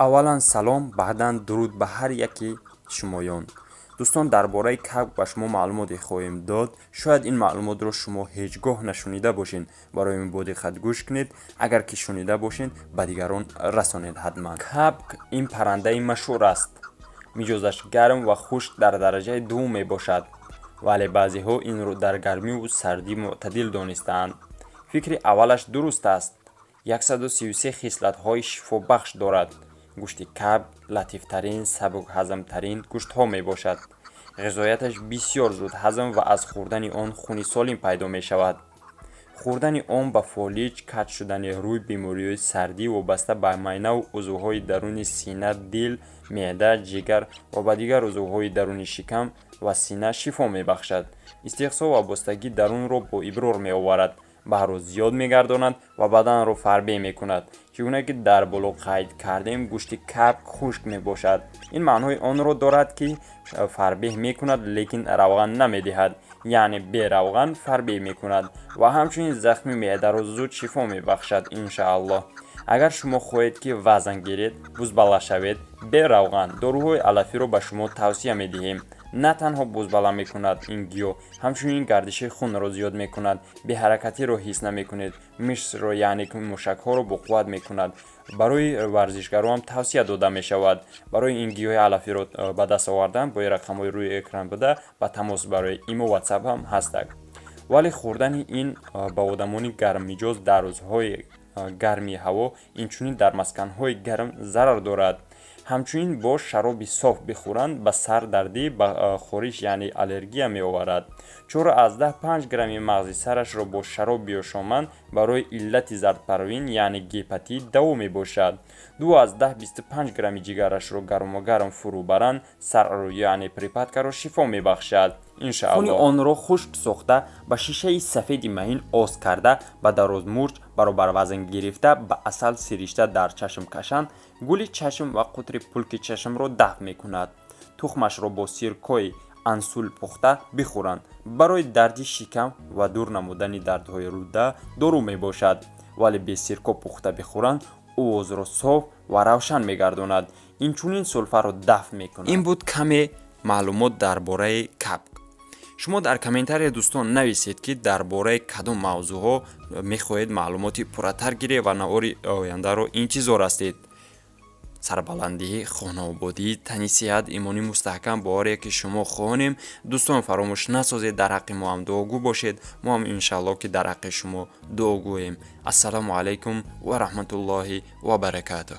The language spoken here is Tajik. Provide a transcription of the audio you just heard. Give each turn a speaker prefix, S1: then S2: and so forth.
S1: Аввалан салом, баъдан дуруд ба ҳар яки шумоён. Дӯстон, дар бораи кабк ба шумо маълумоте хоҳем дод. Шояд ин маълумотро шумо ҳеҷ гоҳ нашунида бошед. Барои ин бо диққат гӯш кунед. Агар ки шунида бошед, ба дигарон расонед ҳатман. Кабк ин паррандаи машҳур аст. Миҷозаш гарм ва хушк дар дараҷаи дуввум мебошад, вале баъзеҳо инро дар гармиву сардӣ мӯътадил донистаанд. Фикри аввалаш дуруст аст. 133 хислатҳои шифобахш дорад. Гӯшти кабк латифтарин, сабукҳазмтарин гӯштҳо мебошад. Ғизояташ бисёр зуд ҳазм ва аз хӯрдани он хуни солим пайдо мешавад. Хӯрдани он ба фолиҷ, каҷ шудани рӯй, бемориҳои сардӣ вобаста ба майнаву узвҳои даруни сина, дил, меъда, ҷигар ва ба дигар узвҳои даруни шикам ва сина шифо мебахшад. Истиқсо ва вобастагии дарунро бо иброр меоварад, баҳрро зиёд мегардонад ва баданро фарбеҳ мекунад. Чӣ гуна ки дар боло қайд кардем, гӯшти кабк хушк мебошад. Ин маънои онро дорад, ки фарбеҳ мекунад, лекин равған намедиҳад, яъне беравған фарбеҳ мекунад ва ҳамчунин захми меъдаро зуд шифо мебахшад, иншааллоҳ. Агар шумо хоҳед, ки вазн гиред, бузбала шавед, беравған доруҳои алафиро ба шумо тавсия медиҳем. На танҳо бузбала мекунад ин гиёҳ, ҳамчунин гардиши хунро зиёд мекунад, беҳаракатиро ҳис намекунед, мышцро, яъне мушакҳоро боқувват мекунад. Барои варзишгароам тавсия дода мешавад. Барои ин гиёҳи алафиро ба даст овардан бо рақамҳои рӯи экран буда ба тамос барои имо, Ватсап ҳам ҳастак. Вале хӯрдани ин ба одамони гарммиҷоз дар рӯзҳои гарми ҳаво, инчунин дар масканҳои гарм зарар дорад. Ҳамчунин бо шароби соф бихӯранд, ба сардардӣ, ба хориш, яъне аллергия меоварад. 4,5 грамми мағзи сарашро бо шароб биёшоманд, барои иллати зардпарвин, яъне гепатит даво мебошад. 2,25 грамми ҷигарашро гармогарм фурӯ баранд, сарро, яъне припадкаро шифо мебахшад, иншааллоҳ. Хуни онро хушк сохта, ба шишаи сафеди маҳин оз карда, ба дарозмурч баробарвазн гирифта, ба асал сиришта дар чашм кашанд, гули чашм ва қутри пулки чашмро дафъ мекунад. Тухмашро бо сиркои ансул пухта бихӯранд, барои дарди шикам ва дур намудани дардҳои рӯда дору мебошад. Вале бе сирко пухта бихӯранд, овозро соф ва равшан мегардонад, инчунин сулфаро дафъ мекунад. Ин буд каме маълумот дар бораи кабк. Шумо дар комментария, дӯстон, нависед, ки дар бораи кадом мавзӯъҳо мехоҳед маълумоти пурратар гиред ва навори ояндаро интизор ҳастед. Сарбаландӣ, хонаободӣ, тани сиҳат, имони мустаҳкам бо ҳар яке шумо хоҳонем. Дӯстон, фаромӯш насозед, дар ҳаққи мо ҳам дуогӯ бошед. Мо ҳам, иншааллоҳ, ки дар ҳаққи шумо дуогӯем. Ассалому алайкум ва раҳматуллоҳи ва баракатуҳ.